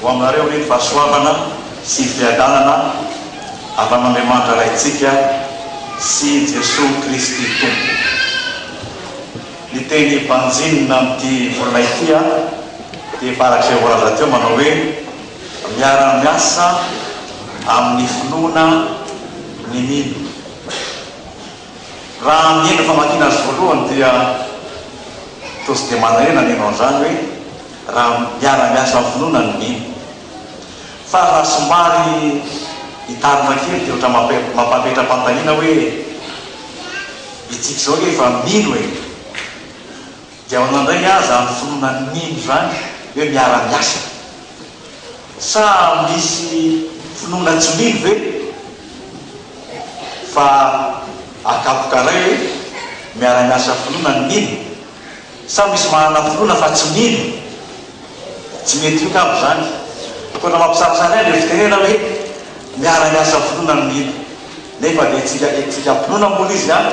Ho aminareo anie ny fahasoavana sy ny fiadanana avy amin'Andriamanitra Raintsika sy Jesoa Kristy Tompo. Ny teny banjinina amin'ity volana ity dia efa araka izay voalaza teo manao hoe miara-miasa amin'ny finoana ny mino. Raha ny endriny famakiana azy voalohany dia toa tsy dia manahirana ny hino an'izany hoe raha miara-miasa amin'ny finoana ny mino. Fa raha somary hitarina kely dia ohatran'ny mampametra-panontaniana hoe itsika izao ange efa mino e! Dia ahoana indray aza ny finoana ny mino izany hoe miara-miasa? Sa misy finoana tsy mino ve? Fa akapoka iray hoe miara-miasa finoana ny mino? Sa misy manana finoana fa tsy mino? Tsy mety io kamo izany. Tokony mampisarisary ahy ilay fitenena hoe miara-miasa finoana ny mino. Nefa dia tsika tsika mpinoana moa izy an,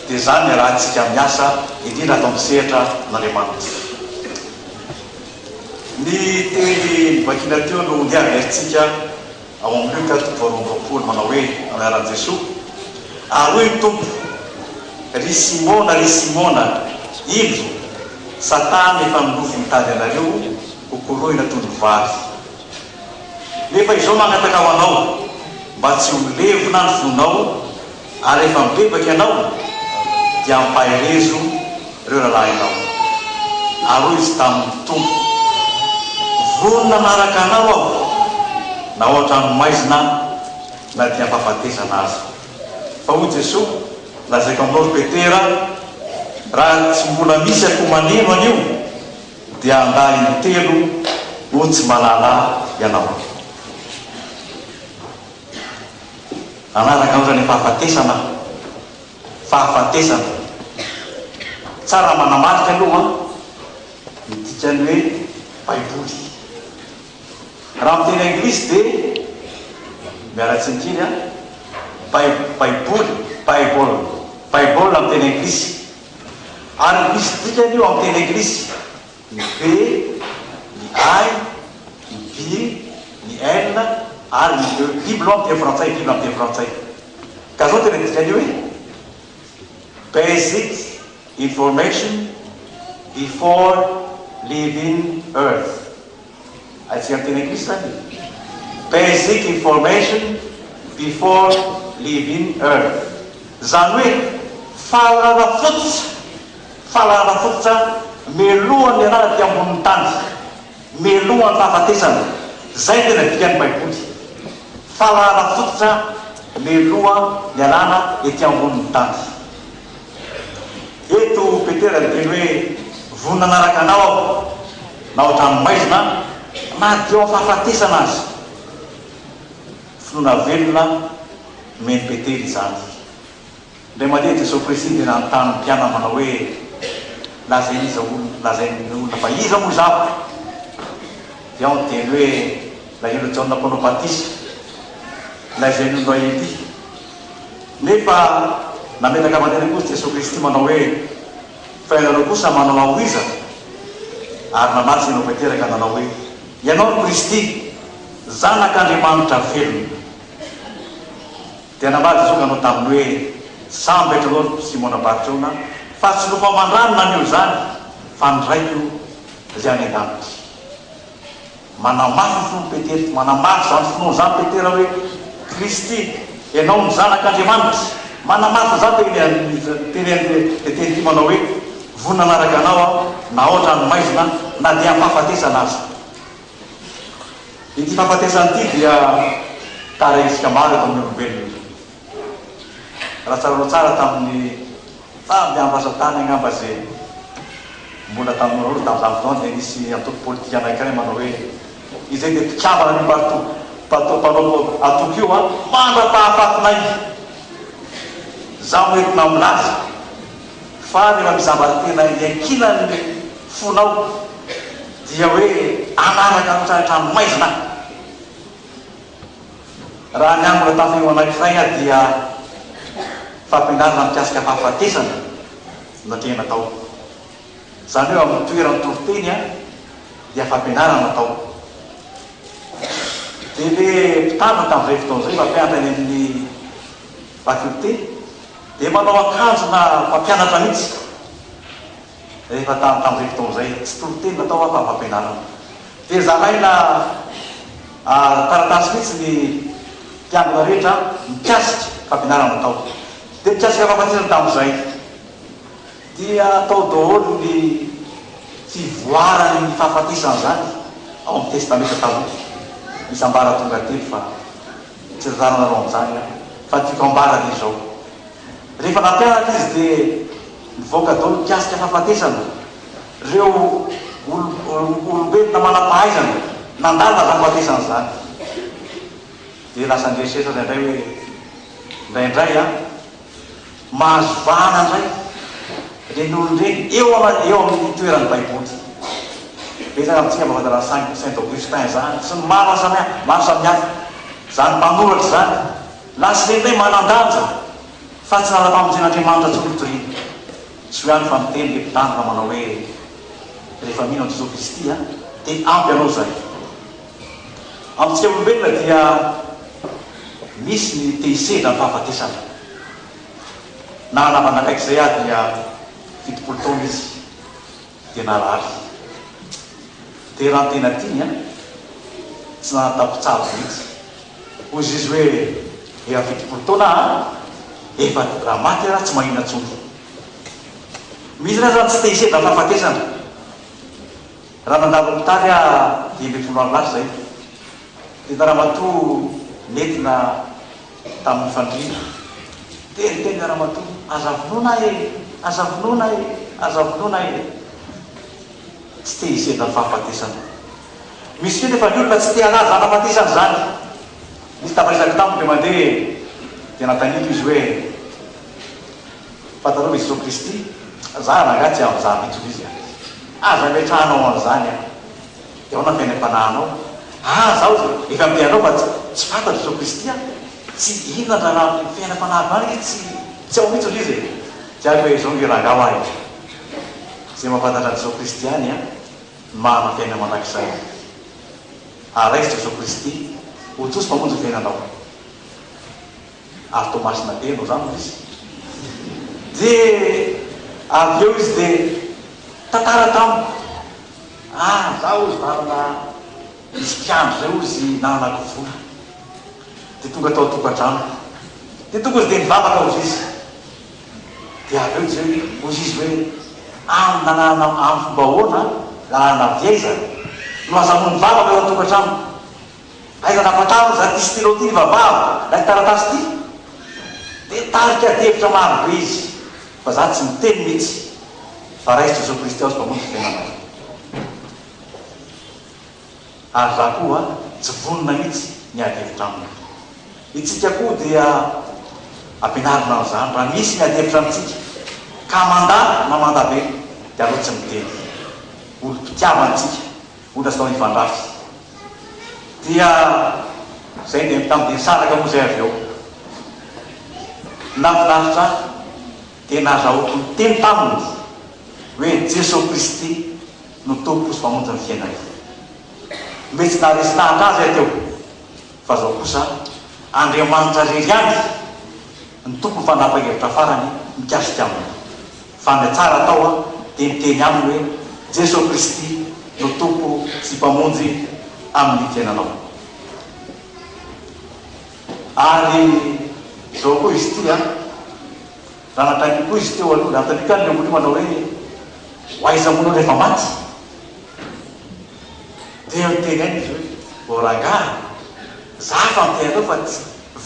dia izany iarahantsika miasa indrindra ato amin'ny sehatra an'Andriamanitra. Ny teny novakiana teo no ndeha averintsika ao amin'ny Lioka toko faharoa amby roapolo manao hoe amin'ny anaran'i Jesoa, Ary hoy ny Tompo, Ry Simona, ry Simona, indro, Satana efa milofo mitady anareo ho korohina toy ny vary. Nefa izao mangataka ho anao, mba tsy ho levona ny fonao, ary rehefa mibebaka ianao, dia ampaherezo ireo rahalahinao. Ary hoy izy taminy, Tompo, vonona hanaraka Anao aho, na ao an-tranomaizina na dia am-pahafatesana aza. Fa hoy Jesoa, Lazaiko aminao ry Petera, raha tsy mbola misy akoho maneno anio, dia handà intelo ho tsy mahalala ianao. Hanaraka anao ny fahafatesana aho. Fahafatesana. Tsara manamarika aloha ny dikan'ny hoe Baiboly. Raha amin'ny teny anglisy dia, miala tsiny kely an, Baiboly, Bible, Bible amin'ny teny anglisy. Ary misy dikany io amin'ny teny anglisy, ny B, ny I, ny B, ny L ary ny E. Bible amin'ny teny frantsay, Bible amin'ny teny frantsay. Ka zao tena dikan'io hoe, Basic information before leaving earth. Haintsika amin'ny teny anglisy izany e! Basic information before leaving earth. Izany hoe fahalalana fototra, fahalalana fototra mialohan'ny hialana aty ambonin'ny tany, mialohan'ny fahafatesana. Izay no tena dikan'ny Baiboly. Fahalalana fototra mialoha ny hialana ety ambonin'ny tany. Eto Petera niteny hoe, Vonona hanaraka Anao aho, na ao an-tranomaizina, na dia ao am-pahafatesana aza. Finoana velona nomen'i Petera izany. Indray mandeha Jesoa Kristy dia nanontany ny mpianany manao hoe, Lazain'iza olona, lazain'ny olona fa iza moa izaho? Dia ao niteny hoe, Lazain'i Jaona Mpanao Batisa, lazain'ny olona Elia. Nefa nametraka fanontaniana kosa Jesoa Kristy manao hoe, Fa ianareo kosa manao ahy ho iza? Ary namaly Simona Petera ka nanao hoe, Ianao no Kristy, Zanak'Andriamanitra velona. Dia namaly Jesoa ka nanao taminy hoe, Sambatra ianao ry Simona Barjona, fa tsy nofo aman-drà no naneho izany, fa ny Raiko izay any an-danitra. Manamafy ny finoan'i Petera, manamafy izany finoana izany Petera hoe, Kristy, Ianao no Zanak'Andriamanitra. Manamafy an'izany teny teny an'ity teny ity manao hoe, Vonona hanaraka Anao aho, na ao an-tranomaizina, na dia am-pahafatesana aza. Ity fahafatesana ity dia tarehintsika maro eto amin'ny olombelona. Raha tsaroanao tsara tamin'ny tamin'ny andro lasa tany angamba izay mbola tanora loatra tamin'izany fotoana dia nisy antoko politika anankiray manao hoe izay dia mpikambana an'io parti parti mpanao antoko io an mandra-pahafatinay. Izaho no entina milaza fa rehefa misy zavatra tena iankinan'ny fonao dia hoe hanaraka hatrany an-tranomaizina aho. Raha niangona tamin'ny feo anankiray aho dia fampianarana mikasika fahafatesana no natrehina tao. Izany hoe ao amin'ny toeran'ny toriteny dia fampianarana tao. Dia le mpitandrina tamin'izay fotoana izay, mpampianatra any amin'ny faculté, dia manao akanjona mpampianatra mihitsy. Rehefa tany tamin'izay fotoana izay, tsy toriteny natao aho fa fampianarana. Dia zaraina taratasy mihitsy ny mpiangona rehetra mikasika fampianarana natao. Dia mikasika fahafatesana tamin'izay. Dia atao daholo ny fivoaran'ny fahafatesana izany ao amin'ny Testamenta Taloha. Misy ambaratonga telo fa tsy tantaranareo amin'izany aho. Fa tiako ambara dia izao. Rehefa nampianatra izy dia nivoaka daholo mikasika fahafatesana ireo olombelona manam-pahaizana nandalina izany fahafatesana izany. Dia lasa nieritreritra indraindray hoe indraindray an, mahazo vahana indray ireny olona ireny eo eo amin'ny toeran'ny Baiboly. Betsaka amintsika mahafantatra an'i Saint Augustin izany sy ny maro maro samihafa. Izany mpanoratra izany lasa ireny indray manan-danja fa tsy lalam-pamonjen'Andriamanitra intsony no toriana. Soa ihany fa miteny ilay mpitandrina manao hoe rehefa mino an'i Jesoa Kristy dia ampy anao izay. Amintsika olombelona dia misy ny te hisedra ny fahafatesana. Na namana akaiky izay aho dia 70 taona izy dia narary. Dia raha ny tena tiany an, tsy nanatapitsabo mihitsy. Hoy izy hoe efa 70 taona aho an, efa raha maty aho tsy maninona intsony. Misy indray zany tsy te hisedra ny fahafatesana. Raha nandalo hopitaly aho 15 andro lasa izay, dia ramatoa nentina tamin'ny fandriana. Dia niteny ilay ramatoa, Aza vonoina aho e! Aza vonoina aho e! Aza vonoina aho e! Tsy te hisedra ny fahafatesana. Misy koa nefa ny olona tsy te halaza izany fahafatesana izany. Nisy tafaresaka tamiko indray mandeha, dia nanontaniako izy hoe, Fantatrao ve Jesoa Kristy? Za rangahy tsy amin'izany mihitsy hoy izy a! Aza ametrahanao an'izany a! Dia ahoana ny fiainam-panahinao? Ah, zaho efa miteny anao fa tsy fantatro Jesoa Kristy a! Tsy inona ny raharaha ny fiainam-panahiko any ange tsy tsy ao mihitsy hoy izy e! Tsy haiko hoe izao nge rangahy hoa e! Izay mahafantatra an'i Jesoa Kristy ihany a, no manana fiainana mandrakizay. Ary raiso Jesoa Kristy ho Jesosy Mpamonjy ny fiainanao. Ary Toamasina be anao zany hoy izy. Dia avy eo izy dia tantara tamiko. Ah, za hozy nanana, nisy mpiandry zay hozy nanana vola. Dia tonga tao an-tokantranoko. Dia tonga izy dia nivavaka hozy izy. Dia avy eo jereo hozy izy hoe, amin'ny lalàna amin'ny fomba ahoana, lalàna avy aiza no azahoany mivavaka eo an-tokantranoko? Aiza nafataro za ty stylo ty nivavahako lay taratasy ty de tarika ady hevitra maro be izy fa za tsy miteny mitsy fa raiso Jesoa Kristy aho sy mpamonjy fiainanay ary za koa tsy vonona mitsy ny ady hevitra aminy itsika koa dia ampianarina an'izany raha misy miady hevitra amintsika ka mandà na mandà be de aleo tsy miteny olom-pitiavana tsika Olona tsy tao hifandrafy. Dia zay dia tamin'ny dia nisaraka moa zay avy eo. Nahafinaritra ahy dia nahazahoako niteny taminy hoe Jeso Kristy no Tompo sy Mpamonjy ny fiainako. Mety tsy naharesy lahatra azy aho teo fa zao kosa Andriamanitra irery ihany ny tompon'ny fanapahan-kevitra farany mikasika aminy. Fa ny tsara atao dia miteny aminy hoe Jeso Kristy no Tompo sy Mpamonjy amin'ny fiainanao. Ary izao koa izy ity an, raha nanontaniako koa izy teo aloha, nanontaniako ihany ilay olona io manao hoe ho aiza moa ianao rehefa maty? Dia niteny aina izy hoe, ô rangahy, za fa miteny anao fa tsy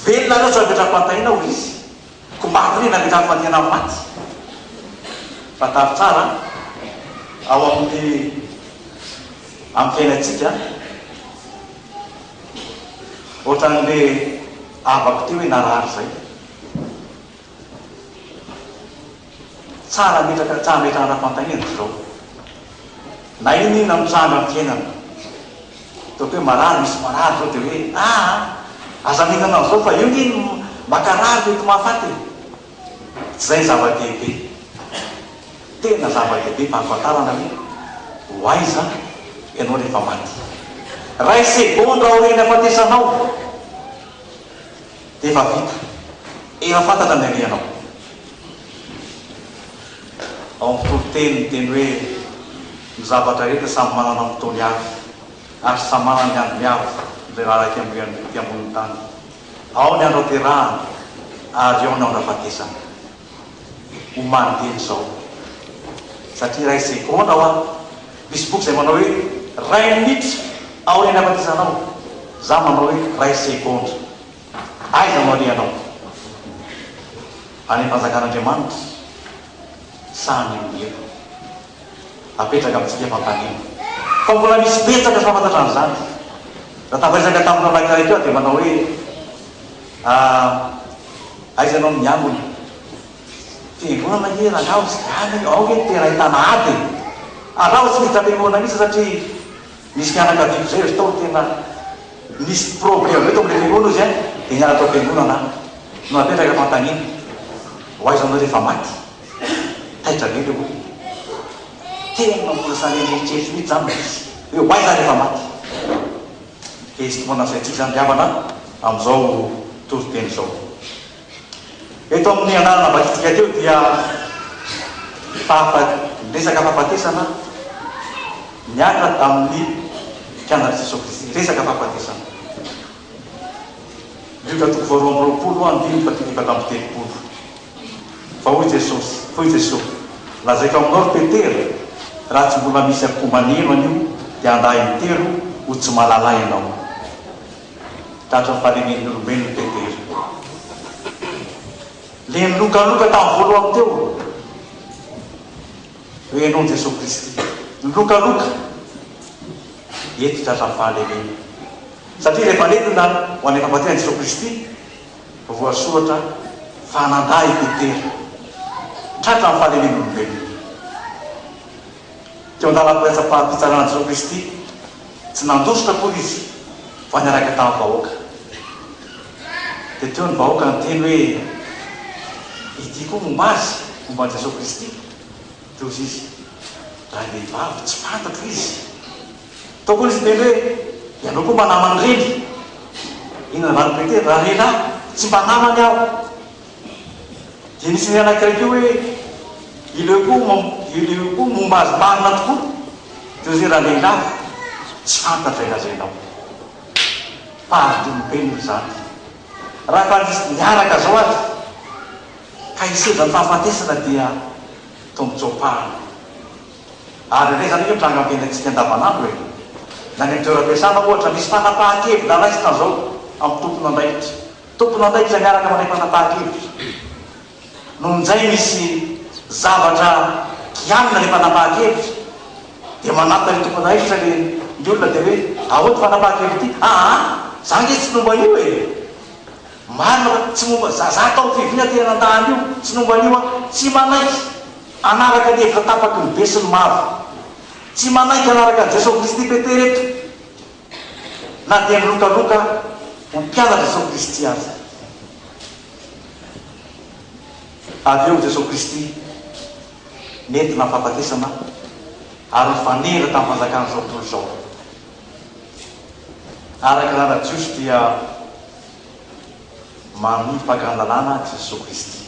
velona nareo tsy mametra-panontaniana hoy izy. Ko maty re nametrahany fandiana amin'ny maty. Fantaro tsara ao amin'ny amin'ny fiainantsika ohatran'le havako teo hoe narary zay. Tsara ametraka tsara ametrahana fanontaniana dia izao. Na inona inona mitranga amin'ny fiainana. Ataoko hoe marary, misy marary izao dia hoe aa aza mihinana an'izao fa io nge no mankarary mety mahafaty e. Tsy izay ny zava-dehibe. Tena zava-dehibe fahafantarana hoe ho aiza ianao rehefa maty. Ray segondra aorian'ny hafatesanao dia efa vita. Efa fantatra ny alehanao. Ao amin'ny toriteny ny teny hoe ny zavatra rehetra samy manana ny fotoany avy ary samy manana ny androny avy izay raraka ety ambonin'ny tany. Ao ny andro aterahana ary ao ny andro ahafatesana. Omany dieny izao. Satria iray segondra hoa. Misy boky izay manao hoe iray minitra aorian'ny hahafatesanao. Za manao hoe iray segondra. Aiza no alehanao? Any amin'ny fanjakan'Andriamanitra sa any amin'ny helo? Apetraka amintsika fanontaniana. Fa mbola misy betsaka tsy mahafantatra an'izany. Raha tafaresaka tamin'ny anankiray teo aho dia manao hoe, Ah, aiza ianao no miangona? Fiangonana ange rangaha tsy dia any, ao ange no tena ahitana ady e! Ary raha tsy miditra am-piangonana mihitsy satria nisy fianakaviako izay ry tao tena nisy problème be tao amin'ilay fiangonana ozy an, dia niala tao am-piangonana aho. No napetraka fanontaniana, ho aiza anao rehefa maty? Taitra be ilay olona. Tena mbola sary an'eritreritro mihitsy izany ilay izy, hoe ho aiza aho rehefa maty? Dia hisintomana ny saintsika izany ry havana amin'izao toriteny izao. Eto amin'ny anarana vakintsika teo dia fahafa, resaka fahafatesana niaraka tamin'ny mpianatr'i Jesoa Kristy. Resaka fahafatesana. Lioka toko faharoa amby roapolo andininy fahatelo 34. Fa hoy Jesosy, hoy Jesoa, Lazaiko aminao ry Petera, raha tsy mbola misy akoho maneno anio dia handà intelo ho tsy mahalala Ahy ianao. Tratry ny fahalemen'ny olombelona i Petera. Le nilokaloka tamin'ny voalohany teo hoe ianao Jesoa Kristy. Nilokaloka. Eto tratran'ny fahalemena. Satria rehefa nentina ho any am-pahafatesana Jesoa Kristy, Voasoratra fa nandà i Petera. Tratra ny fahalemen'olombelona. Teo an-dalam-pitsarana Jesoa Kristy, tsy nandositra akory Izy fa niaraka tamin'ny vahoaka. Dia teo ny vahoaka niteny hoe, Ity koa momba Azy, momba an'i Jesoa Kristy. Dia hoy Izy, Ravehivavy, tsy fantatro Izy. Tao koa nisy niteny hoe, Ianao koa mba naman'ireny? Inona ny valin'i Petera? Ralehilahy, tsy mba namany aho. Dia nisy ny anankiray koa hoe, Ileo koa, ileo koa momba azy marina tokoa. Dia hoy izy hoe, Ralehilahy, tsy fantatro izay lazainao. Fahadolombelona izany. Raha efa nisy niaraka izao ary, ka hisedra ny fahafatesana dia tombontsoam-pahana. Ary indray izany ange mitranga amin'ny fiainantsika andavanandro e! Na any amin'ny toeram-piasana ohatra, misy fanapahan-kevitra raisina izao amin'ny tompon'andraikitra. Tompon'andraikitra miaraka mandray fanapahan-kevitra. No injay misy zavatra kianina ilay fanapahan-kevitra, dia manatona ilay tompon'andraikitra ilay ny olona dia hoe, ahoana ity fanapahan-kevitra ity? Aa! Za ange tsy nomba an'io e! Marina fa tsy momba, za za tao amin'ny fivoriana tena nandà an'io, tsy nomba an'io aho, tsy manaiky. Hanaraka ny hevitra tapaky ny be sy ny maro. Tsy manaiky hanaraka an'i Jesoa Kristy Petera eto, na dia nilokaloka ho mpianatr'i Jesoa Kristy aza. Avy eo Jesoa Kristy nentina ny fahafatesana ary nifanehitra tamin'ny fanjakan'izao tontolo izao. Araka ny lalàna jiosy dia manipaka ny lalàna Jesoa Kristy.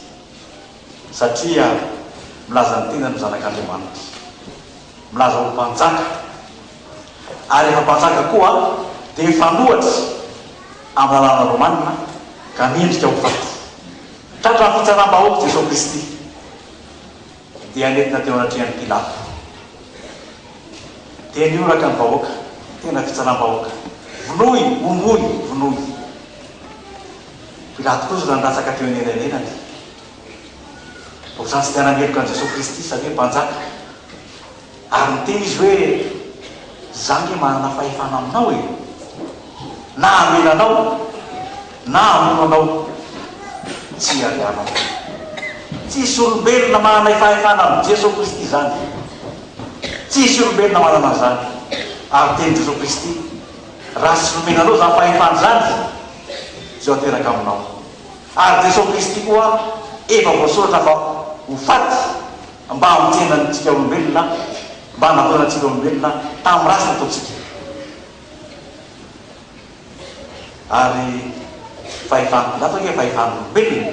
Satria milaza ny tenany ho Zanak'Andriamanitra. Milaza ho Mpanjaka. Ary rehefa Mpanjaka koa dia mifanohitra amin'ny lalàna romana ka mendrika ho faty. Tratran'ny fitsaram-bahoaka Jesoa Kristy dia nentina teo anatrehan'i Pilato. Dia nihoraka ny vahoaka, tena fitsaram-bahoaka, Vonoy! Homboy! Vonoy! Pilato kosa nandatsaka teo anelanelany. Ohatran'ny tsy te-hanameloka an'i Jesoa Kristy satria mpanjaka. Ary niteny izy hoe, Izaho ange manana fahefana aminao e! Na hamela anao, na hamono anao, tsy hiarianao. Tsisy olombelona manana fahefana amin'i Jesoa Kristy izany. Tsisy olombelona manana an'izany. Ary tenin'i Jesoa Kristy, Raha tsy nomena anao izany fahefana izany, izao ateraka aminao. Ary Jesoa Kristy koa efa voasoratra fa ho faty mba hamonjena antsika olombelona, mba hanavoana antsika olombelona tamin'ny ratsy nataontsika. Ary fahefan'i Pilato ange fahefan'olombelona.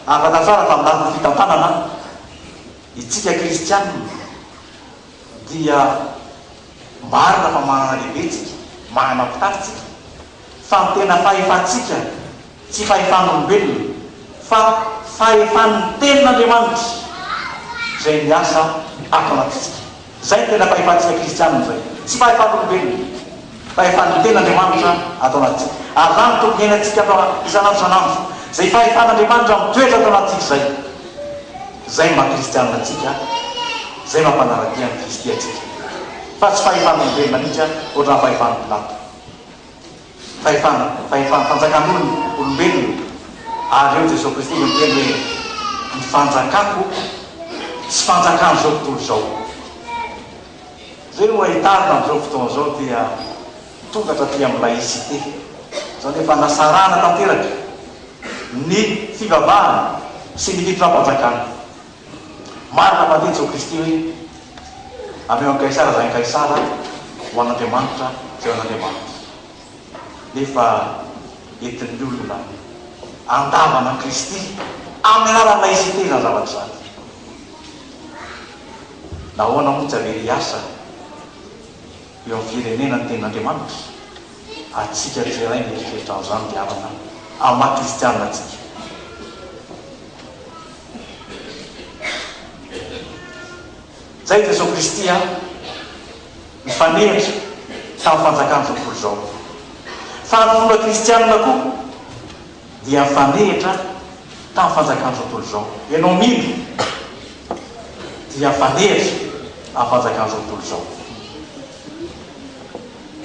Ary fantatra tsara fa amin'ny lafiny fitantanana, isika kristianina dia marina fa manana lehibe tsika, manana mpitarika tsika, fa ny tena fahefantsika tsy fahefan'olombelona fa fahefan'ny Tenin'Andriamanitra izay miasa ato anatintsika. Izay no tena fahefantsika kristianina izay. Tsy fahefan'olombelona. Fahefan'ny Tenin'Andriamanitra ato anatintsika. Ary izany no tokony hiainantsika ato isan'andro isan'andro. Izay fahefan'Andriamanitra mitoetra ato anatintsika izay. Izay no maha kristianina antsika. Izay maha mpanara-dia an'i Kristy antsika. Fa tsy fahefan'olombelona mihitsy ohatran'ny fahefan'i Pilato. Fahefana, fahefana, fanjakan'olona, olombelona, ary eo Jesoa Kristy no niteny hoe, Ny fanjakako tsy fanjakan'izao tontolo izao. Izay no ahitarina amin'izao fotoana izao dia tonga hatraty amin'ny laïcité. Izany hoe efa nasarahana tanteraka ny fivavahana sy ny fitondram-panjakana. Marina fa niteny Jesoa Kristy hoe, Ameo an'i Kaisara izay an'i Kaisara, ho an'Andriamanitra izay ho an'Andriamanitra. Nefa entin'ny olona andavana an'i Kristy amin'ny anaran'ny laïcité izany zavatra izany. Nahoana moa tsy avela hiasa eo amin'ny firenena ny tenin'Andriamanitra? Antsika tsirairay mieritreritra an'izany ry havana, amin'ny maha kristianina antsika. Zay Jesoa Kristy a, nifanehitra tamin'ny fanjakan'izao tontolo izao. Fa ny fomba kristianina koa dia nifanehitra tamin'ny fanjakan'izao tontolo izao. Ianao mino dia mifanehitra amin'ny fanjakan'izao tontolo izao.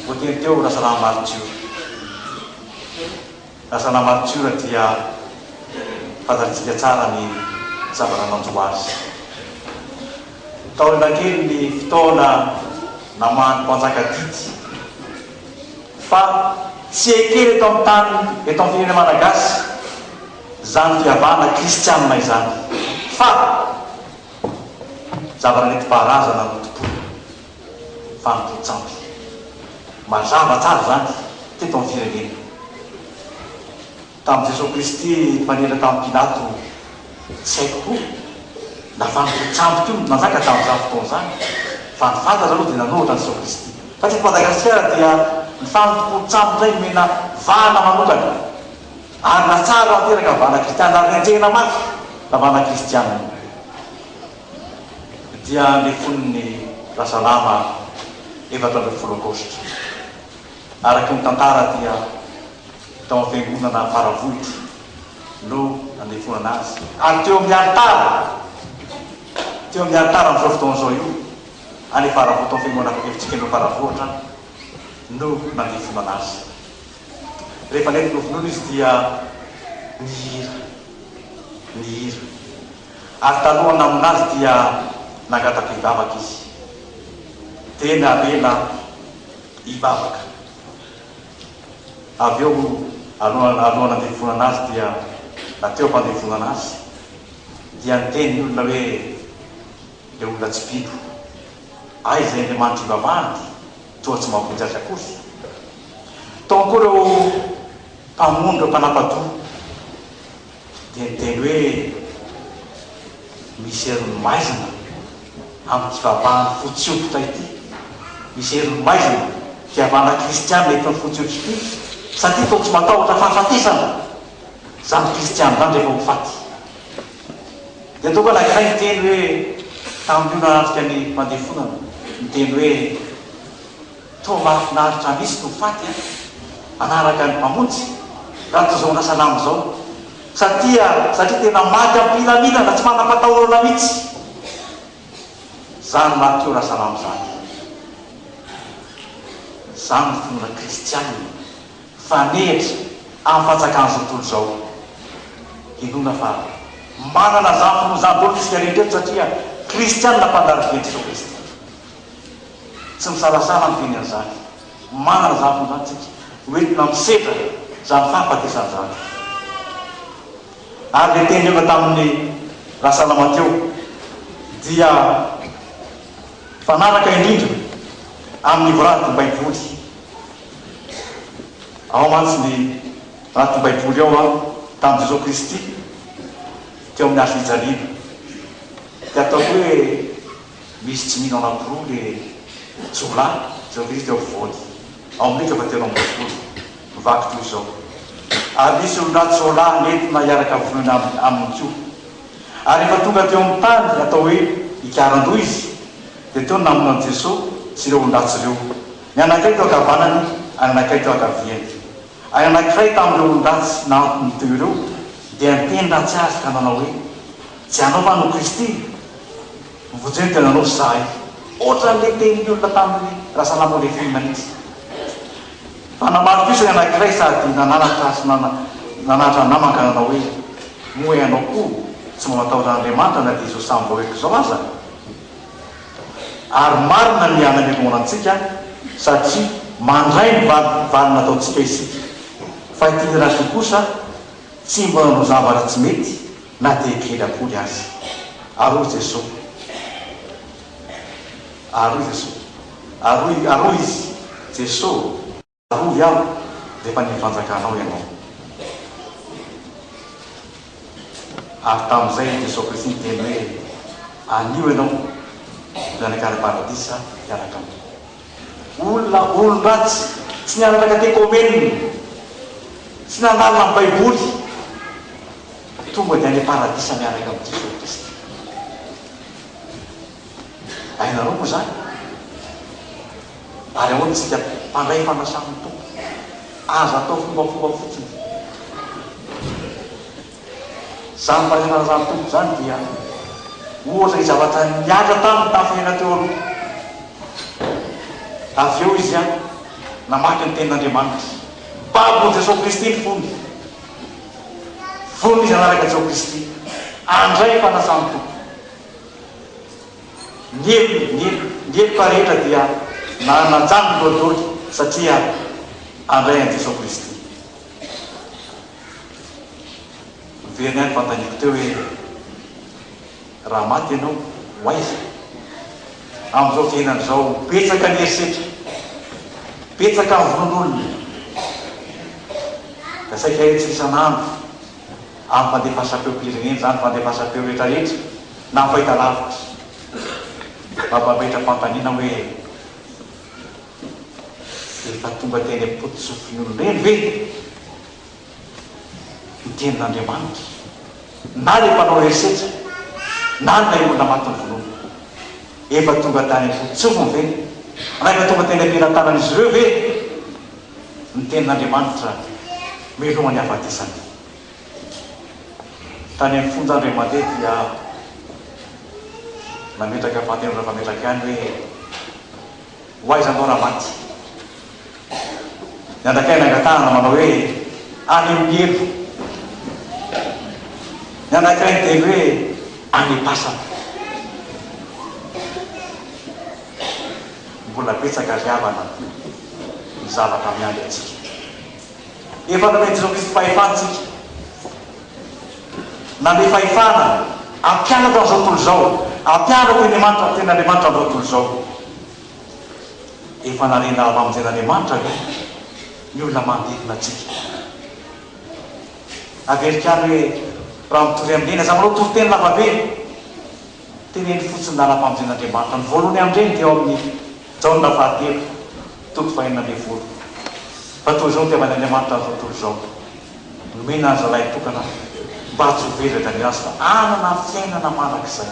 Voateny teo Rasalama Martiora. Razana martiora dia fantatsika tsara ny zavatra nanjo azy. Taorina kely ny fotoana namahan'ny mpanjaka didy fa tsy ekena eto amin'ny tany eto amin'ny firenena malagasy izany fihavana kristianina izany fa zavatra nentim-paharazana no tompoina. Fanompoan-tsampy. Mazava tsara izany teto amin'ny firenena. Tamin'i Jesoa Kristy nifanena tamin'i Pilato, tsy haiko koa na fanompoan-tsampy koa no nanjaka tamin'izany fotoana izany, fa ny fantatra aloha dia nanohitra an'i Jesoa Kristy. Fa teto Madagasikara dia ny fanompoan-tsampy indray nomena vahana manokana, ary natsahatra tanteraka ny vahana kristiana, ary nenjehina mafy ny vahana kristiana. Dia nefonin'ny Rasalama 14 aogositra. Araka ny tantara dia tao amin'ny fiangonana Faravohitra no nandefonana azy ary teo amin'ny alitara, teo amin'ny alitara amin'izao fotoana izao io, any Faravohitra, tao amin'ny fiangonana FJKM Faravohitra no nandefonana azy. Rehefa nety novonoina izy dia nihira, nihira. Ary talohan'ny namono azy dia nangataka hivavaka izy. Dia navela hivavaka. Avy eo, alohan'ny handevonana azy dia, na teo am-pandevonana azy, dia niteny ny olona hoe, Ilay olona tsy mpino. Aiza ilay Andriamanitra ivavahany? Toa tsy mahavonjy azy akory. Tao koa ireo mpamono, ireo mpanapa-doha. Dia niteny hoe, Misy herin'ny maizina amin'ity vavan'ny fotsy hoditra ity. Misy herin'ny maizina, fihavana kristiana eto amin'ny fotsy hoditra ity, satria toa tsy matahotra fahafatesana izany kristiana izany rehefa ho faty. Dia tonga anankiray niteny hoe, tamin'io nanatrika ny fandefonana, niteny hoe, Toa mahafinaritra mihitsy no faty an! Manaraka ny Mpamonjy raha toa izao Rasalama izao satria satria tena maty am-pilaminana tsy manam-patahorana mihitsy izany maty io Rasalama izany. Izany no finoana kristianina fanehitra amin'ny fanjakan'izao tontolo izao. Inoana fa manana izany finoana izany daholo isika rehetra eto satria kristianina mpanara-dia an'i Jesoa Kristy. Tsy misalasala miteny an'izany. Manana izany finoana izany isika. Ho entina misedra izany fahafatesana izany. Ary ilay teny nihaona tamin'i Rasalama teo dia mifanaraka indrindra amin'ny voalazan'ny Baiboly. Ao mantsy ny anatin'ny Baiboly ao an, tamin'i Jesoa Kristy teo amin'ny hazo fijaliana. Dia ataoko hoe misy tsy mino anankiroa le jiolahy, Jesoa Kristy teo afovoany. Ao amin'ny Lioka fahatelo amby 20, mivaky toy izao, Ary nisy olon-dratsy roalahy nentina hiaraka vonoina aminy koa. Ary rehefa tonga teo amin'ny tany atao hoe Ikarandoha izy, dia teo no namono an'i Jesoa sy ireo olon-dratsy ireo. Ny anankiray teo ankavanany ary ny anankiray teo ankaviany. Ary ny anankiray tamin'ireo olon-dratsy nahantony teo ireo dia niteny ratsy azy ka nanao hoe, Tsy ianao va no Kristy? Vonjeo ny tenanao sy izahay. Ohatran'ilay tenin'ny olona tamin'i Rasalama Olefina mihitsy. Fa namaly kosa ny anankiray sady nananatra sy nananatra ny namany ka nanao hoe, Moa ianao koa tsy mba matahotra an'Andriamanitra na dia izao samy vahoaka izao aza? Ary marina ny hanamelohana antsika satria mandray ny valiny nataontsika isika. Fa ity lehilahy ity kosa tsy mba nanao zavatra tsy mety na dia kely akory aza. Ary hoy Jesoa, Ary hoy Jesoa, Ary hoy, ary hoy izy, Jesoa, Tsarovy aho rehefa any amin'ny fanjakanao ianao. Ary tamin'izay i Jesoa Kristy niteny hoe, Anio ianao no hianakary paradisa hiaraka amiko. Olona olon-dratsy, tsy nianatra katekomenina, tsy nandalina ny Baiboly, tonga dia any am-paradisa miaraka amin'i Jesoa Kristy. Hainareo moa izany? Ary ahoana isika mpandray fanasan'ny Tompo? Aza atao fombafomba fotsiny. Izany fandraisana fanasan'ny Tompo izany dia ohatra ny zavatra nihatra taminy tamin'ny fiainana teo aloha. Avy eo izy namaky ny Tenin'Andriamanitra. Babon'i Jesoa Kristy ny fony. Vonona izy hanaraka Jesoa Kristy. Handray fanasan'ny Tompo. Ny helony, ny helony, ny heloka rehetra dia na najanony dolidoly satria handray an'i Jesoa Kristy. Miverina ihany fanontaniako teo hoe raha maty ianao ho aiza? Amin'izao fiainana izao betsaka ny herisetra, betsaka ny vonoan'olona, dia saika hetsika isan'andro amin'ny fandefasam-peom-pirenena izany, fandefasam-peo rehetrarehetra na fahitalavitra. Mba mametra-panontaniana hoe efa tonga teny am-potosofin'ny olon-dreny ve ny tenin'Andriamanitra? Na ilay mpanao herisetra na ilay olona maty novonoina. Efa tonga tany am-pototsofiny ve? Na efa tonga teny am-pelatanan'izy ireo ve ny tenin'Andriamanitra mialohan'ny hahafatesany? Tany amin'ny fonja indray mandeha dia nametraka fanontaniana fametraka ihany hoe, Ho aiza anao raha maty? Ny anankiray nangatahana manao hoe, Any amin'ny helo. Ny anankiray niteny hoe, Any am-pasana. Mbola betsaka ry havana ny zavatra miandry antsika. Efa nomen'i Jesoa Kristy fahefana isika. Nanome fahefana hampianatra an'izao tontolo izao, hampianatra teny Amanitra, tenin'Andriamanitra an'izao tontolo izao. Efa narena famonjen'Andriamanitra ve ny olona manodidina antsika? Averiko ihany hoe raha mitory amin'ireny, aza manao toriteny lavabe. Teneno fotsiny lalam-pamonjen'Andriamanitra. Ny voalohany amin'ireny dia ao amin'ny Jaona fahatelo, toko fahenina ambin'ny folo. Fa toy izao no itiavan'Andriamanitra an'izao tontolo izao, nomena ny zalahy tokana mba tsy ho very hatrany azy fa hanana fiainana mandrakizay.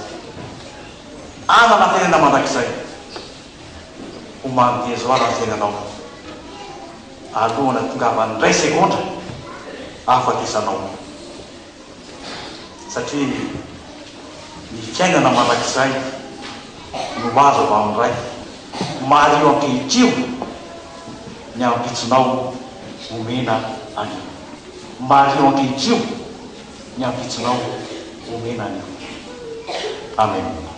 Hanana fiainana mandrakizay. Omano dia izao ary ny fiainanao. Alohan'ny hahatongavan'ny indray segondra hahafatesanao. Satria ny fiainana mandrakizay no azo avy amin'ny Ray. Mariho ankehitrio ny ampitsonao omena anio. Mariho ankehitrio ny ampitsonao omena anio. Amen.